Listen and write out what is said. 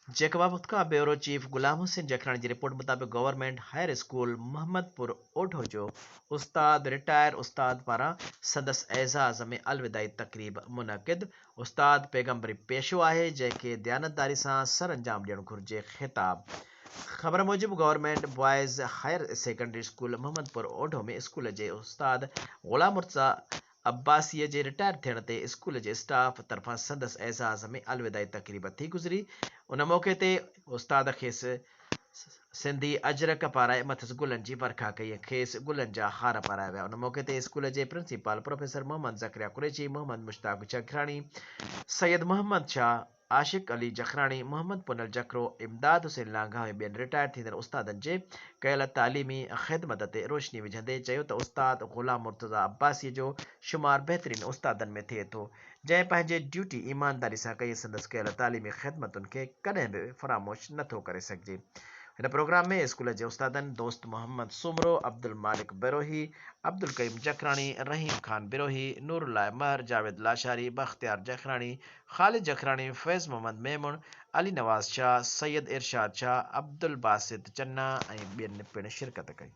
Jacob آباد کان bureau chief Ghulam Hussain Jakhrani جي رپورٽ مطابق government higher school Muhammadpur Odho جو استاد رٽائر استاد پاران سندس اعزاز ۾ الوداعي تقريب منعقد، استاد پيغمبري پيشو آهي جنهن کي ديانتداري سان سرانجام ڏيڻ گهرجي، خطاب. خبر موجب government boys higher secondary school Muhammadpur Odho ۾ school جي استاد غلام مرتضيٰ عباسيء جي رٽائر ٿيڻ تي اسڪول جي اسٽاف طرفان سندس اعزاز ۾ الوداعي تقريب ٿي گذري. ان موقعي تي استاد کيس سنڌي اجرڪ پارائي مٿس گلن جي ورکا ڪئي ۽ کيس گلن جا هار پارايا ويا. ان موقعي تي اسڪول جي پرنسپال پروفيسر محمد زڪريا قريشي، محمد مشتاق جکراڻي، سيد محمد شاهه، عاشق علي جکراڻي، محمد پنهل جکرو، امداد حسين لانگاهه ۽ ٻين رٽائر ٿيندڙ استادن جي ڪيل تعليمي خدمت تي روشني وجهندي چيو ته استاد غلام مرتضيٰ عباسيء جو شمار بهترين استادن ۾ ٿئي ٿو جنهن پنهنجي ڊيوٽي ايمانداري سان ڪئي سندس ڪيل تعليمي خدمتن کي ڪڏهن به فراموش نه ٿو ڪري سگهجي. هن پروگرام ۾ اسڪول جي استادن دوست محمد سومرو، عبدالمالڪ بروهي، عبدالقيوم جکراڻي، رحيم خان بروهي، نورالله مهر، جاويد لاشاري، بختيار جکراڻي، خالد جکراڻي، فيض محمد ميمڻ، علي نواز شاهه، سيد ارشاد شاهه، عبدالباسط چنا ۽ ٻين پڻ شرڪت ڪئي.